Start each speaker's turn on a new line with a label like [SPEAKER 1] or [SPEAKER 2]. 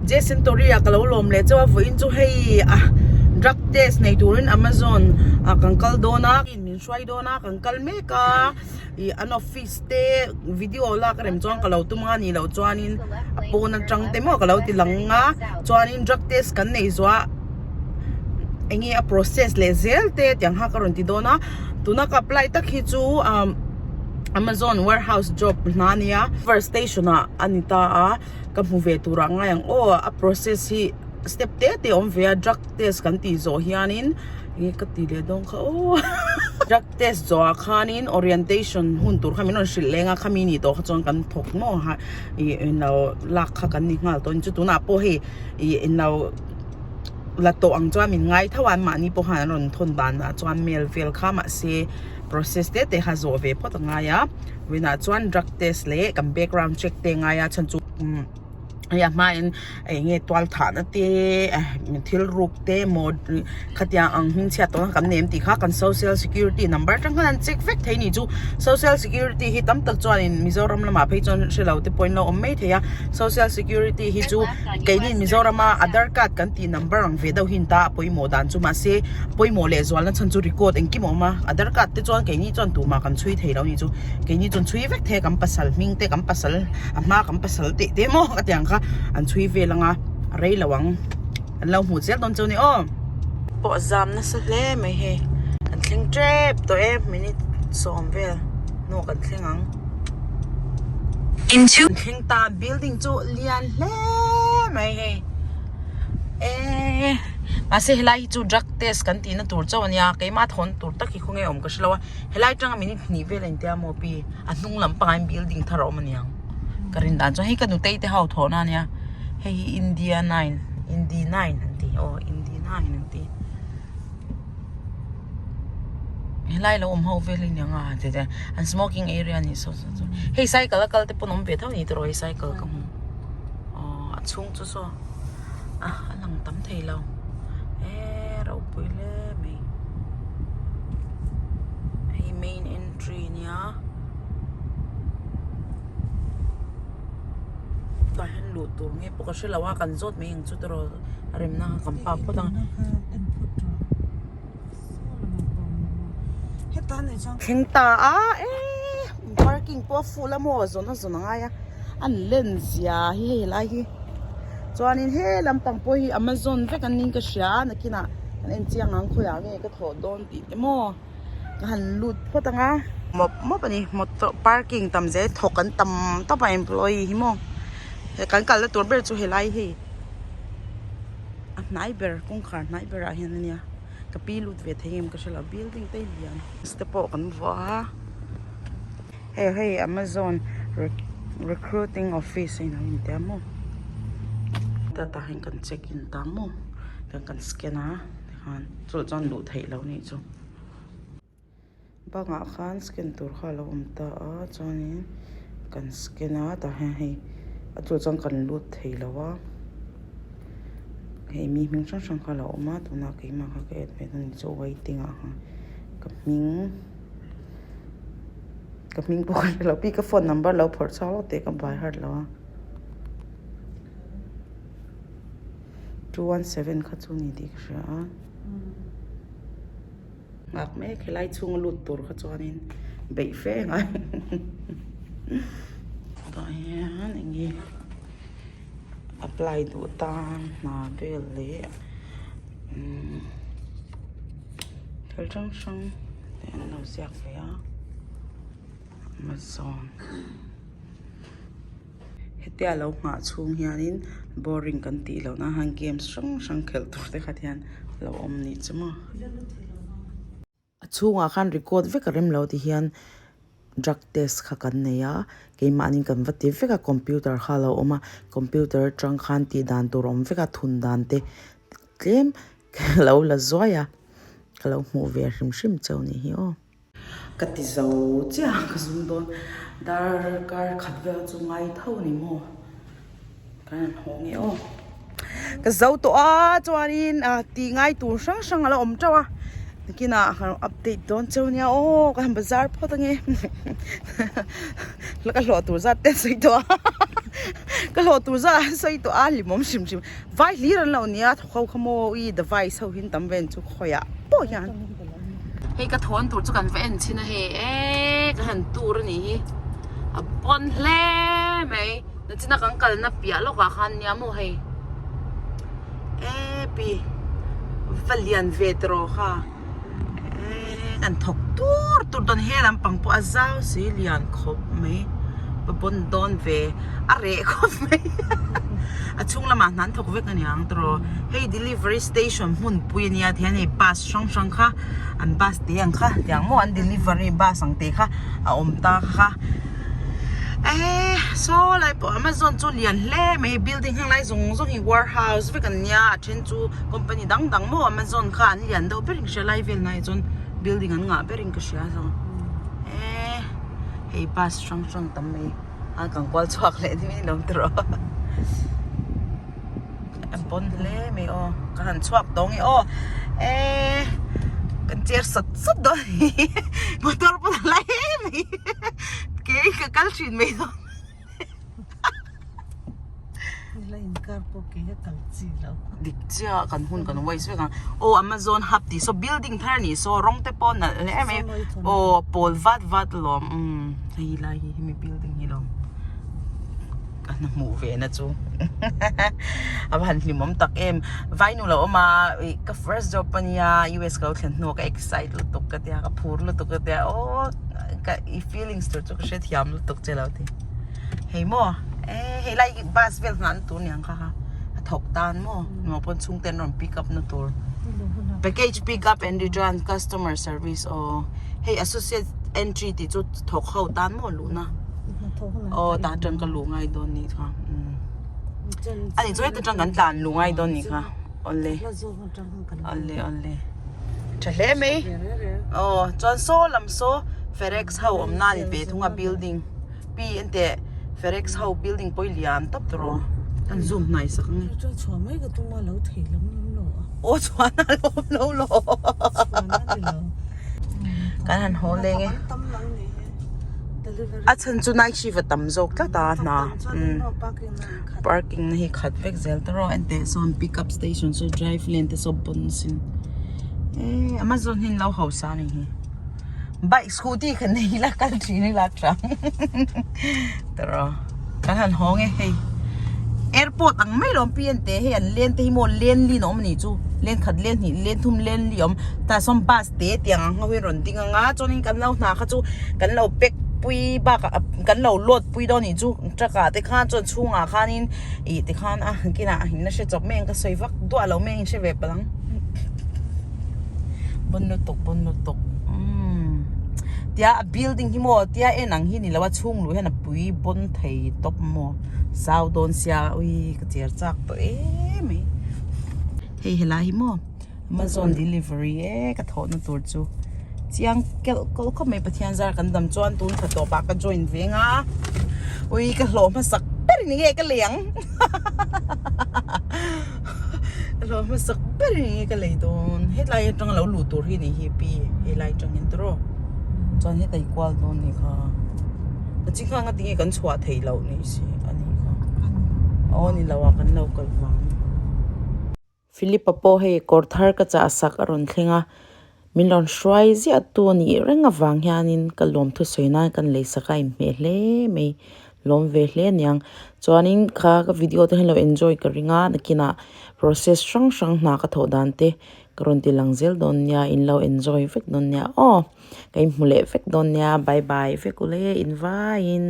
[SPEAKER 1] Jason Tory ah ka lo lawm leh chauh a vawiin chu hei a drug test nei turin Amazon ah kan kal dawn a min hruai dawn a kan kal mek a ih an office te video lak a rem chuan ka lo tum ang a nih loh chuanin a pawn atang te maw ka lo ti lang a chuanin drug test kan nei zuah eng nge a process leh zel te tiang kha ka rawn ti dawn a tuna ka apply tak hi chu ah Amazon warehouse job hna a nia first station ah a ni ta a. Ka hmu ve turah ngai ang aw a process hi step te te a awm ve a drug test kan tih zawh hianin enge ka tih leh dawn kha aw drug test zawh ah khanin orientation hun tur kha min rawn hrilh leng a khami nih tawh kha chuan kan thawk maw ha ih englo lak kha kan ni nghal tawh a ni chu tunah pawh hei ih englo la tawh ang chuan min ngai tho a an mahni pawh khan an rawn thawn danah chuan mail vel kha mahse process te te kha zawh ve phawt a ngai a. Vawiinah chuan drug test leh kan background check te ngai a chhan chu umm hei a hmain eng nge tual thahna te thil ruk te emaw khatiang ang hming chhiat tawhna kan nei em tih kha kan social security number atang khan an check vek thei a ni chu social security hi tam tak chuanin Mizoram lamah phei chuan hre lo te pawhin an lo awm mai thei a social security hi chu keini Mizorama Aadhar card kan tih number ang ve deuh hi an ta a pawimawh dan chu mahse pawimawh leh zualna chhan chu record engkim a awm a Aadhar card te chuan keini chuan tumah kan chhui thei lo ni chu keini chuan chhui vek thei a kan pasal hming te kan pasal a hma kan pasal teh te maw ka ti ang kha an chhui vel ang a a rei lo ang an lo hmuh zel dawn chu a ni aw. Pawh zam nasa hle mai hei kan thleng tep tawh e minute sawm vel hnuah kan thleng ang. Kan thleng ta building chu lian hle mai hei eee mahse helai hi chu drug test kan tihna tur chauh a nia keimah thawn tur tak hi khawnge awm ka hrelo a helai atanga minute hnih vel a intia maw pi a hnung lam pangah hian building thar a awm aniang ka rin dan chuan hei ka nutei te ho thawhna a nia hei hi India nine Indi nine an ti aw Indi nine an ti. Helai lo awm ho vel hi aniang a ti te an smoking area a nih saw saw chu hei cycle a kal te pawn awm ve tho a ni tiraw hei cycle ka hmu aw a chhung chu saw a a lang tam thei lo eee ropui hle mai hei main entry a nia tah hian luh tur nge pawh ka hre lo a kan zawt mai ang chu tiraw a remna kha kan park phawt ang thleng ta a eee parking pawh a full a maw zawn a zawn a ngai a an len zia hi hei helai hi chuanin he lampang pawh hi amazon vek an niin ka hria a nakinah kan en chiang ang khawiah nge ka thawh dawn tih te maw. Ka han lut phawt ang a. Mawp mawp a ni motor parking tam zel thawk an tam tawp a employee hi maw he kan kalna tur ber chu helai hei a hnai ber kawngkhar hnai berah hian a nia ka pi lut ve thei em ka hre lo building te hi lian te pawh kan vuah a hei hei amazon recruiting office a inlo intia maw tah hian kan check in ta maw kan scan a. Khan chu chuan luh theih loh nih chu bangah khan scan tur kha a lo awm ta a chuanin kan scan a tah hian hei a chu chuan kan lut thei lo a hei mi hming hrang hrang kha a lo awm a tunah keimah kha ka en ve dawn chu waiting ah khan ka hming ka hming pawh ka hre lo pi ka phone number lo phawrh chhuak lawk teh ka by heart lo a. 217 kha chu ni tih ka hria a nghak mek helai chhunga lut tur kha chuanin beih fe ngai tah hian eng nge apply duh tan hna vel leh umm thil hrang hrang te an lo ziak ve a amazon. Hetia lo nghah chhung hianin boring kan tih loh nan han games hrang hrang khelh tur te khat hian a lo awm nih chu maw. A chhungah khan record vek a rem lo ti hian drug test kha kan nei a keimahni kan va ti vek a computer kha a lo awm a computer atang khan tih dan tur a awm vek a thun dan te tlem ka lo la zuai a ka lo hmuh ve hrim hrim cheu nih hi aw. Ka ti zo chiah a ka zum dawn darkar khat vel chu ngai tho a ni maw kan han haw nge aw ka zo tawh a chuanin ah tih ngai tur hrang hrang a la awm teuh a nakinah ka lo update dawn cheu nia aw ka han bazar phawt ange ka hlawh tur zat te an sawi tawh a. Ka hlawh tur zat an sawi tawh a hlimawm hrim hrim. Vai hlir an lo nia thawk ho kha maw i device ho hin tam vel chu khawiah pawh hian. Hei ka thawn tur chu kan va en chhin a hei e ka han tur a nih hi a pawn hle mai nachina kan kalna piah lawkah khan nia maw hei e pi va lian ve tawh kha e kan thawk tur tur dawn he lampang pawh a zau si lian khawp mai va pawn dawn ve a reh khawp mai a chhung lamah hna an thawk vek a niang tawh hei delivery station hmunpui a nia tihian hei bus hrang hrang kha an bus te ang kha tiang maw an delivery bus ang te kha a awm ta kha eh saw lai pawh amazon chu lian hle mai hei building heng lai zawng zawng hi warehouse vek an nia a then chu company dang dang maw amazon kha an lian deuh ber in ka hria lai vel nai chuan building an ngah ber in ka hria zawng eh hei bus hrang hrang tam mai a kan kual chhuak leh ni lo tawh a pawn hle mai aw ka han chhuak tawh nge aw eh kan chair sat sat dawn a ni motor pawh a la em mai ke in ka kal thin mai dawn
[SPEAKER 2] Hela inkar pawh ke a kal chi lo.
[SPEAKER 1] Dik chiah kan hun kan waste vek ang. Aw Amazon hub tih saw building thar a nih saw rawng te pawh nalh hle mai aw pawl vat vat lawm umm hei lai hi hemi building hi lawm ka hna hmuh ve na chu a va han hlimawm tak em vai nu lo awm a ih ka first job ania US ka lo thlen hnuah ka excite lutuk ka tia ka phur lutuk ka tia aw ka i feelings tur chu ka hrethiam lutuk che lo ti. Hei maw eh hei lai hi bus vel nghah na tur niang kha kha a thawk tan maw nuam pawn chhungte an rawn pick up na tur package pick up and return customer service aw hei associate entry tih chu thawk ho tan maw luhna aw tah atang ka luh ngai dawn nih kha umm ani chu heta tang kan tlan luh ngai dawn nih kha awle awle awle tha hle mai aw chuan saw lam saw ferex ho awm na a ni ve thung a building. Pi ente Ferex ho building pawh hi lian tawp tawh rawh an zoom hnai sak ang e.
[SPEAKER 2] Chuan chhuah mai ka tum a lo thei lam lam lo a.
[SPEAKER 1] Aw chhuah na lo awm lo lo.
[SPEAKER 2] Chhuah na ni lo.
[SPEAKER 1] Kan han haw leng e. A chhan chu night shift a tam zawk tlat a hna. Parking na hi khat vek zel tawh rawh ente sawn pick up station saw drive lane te saw pawn sin. Eh Amazon hi an lo hausa a nih hi. Bike scooty kha nei ila kal thin ila tang tawh kan han hawng e hei airport ang mai lawm pi ente hei an len te hi maw len lin a awm anih chu len khat len hnih len thum len li a awm tah sawn bus te tiang ang ho hi rawn ding ang a chuanin kan lo hna kha chu kan lo pack pui bakah kan lo load pui dawn anih chu truck ah te khan chuan chhungah khanin ih tikhan a kinah in la hre chawp mai ang ka sawi vak duah lo mai ang in hre ve palh ang. Bon lutuk bon lutuk umm tia a building hi maw tia en ang hi ni lo a chhung luh hian a pui bon thei tawp maw zau dawn sia ui ka cher chak tawh em mai hei helai hi maw amazon delivery e ka thawh na tur chu chiang kelh kawlh khawp mai Pathian zar kan dam chuan tun thla tawp ah ka join ve ang a ui ka hlawh hmasak ber ni nge ka lei ang. Ka hlawh hmasak ber in nge ka lei dawn hetlai atanga lo luh tur hi ni hi pi helai atangin tawh chuan heta i kual dawn ni kha a chi kha nga tinge kan chhuah theih loh ni si a ni kha aw ni lo a kan lo kal vang Philip-a pawh hei kawr thar ka chah sak a rawn thleng a Min rawn hruai ziah tu a nih reng avang hianin ka lawm thusawi nan kan lei sak a inhmeh hle mai lawm ve hle aniang chuanin kha ka video te hian lo enjoy ka ring a nakinah process hrang hrang hna ka thawh dan te ka rawn ti lang zel dawn nia in lo enjoy vek dawn nia aw ka inhmu leh vek dawn nia bye bye vek ule invaiin.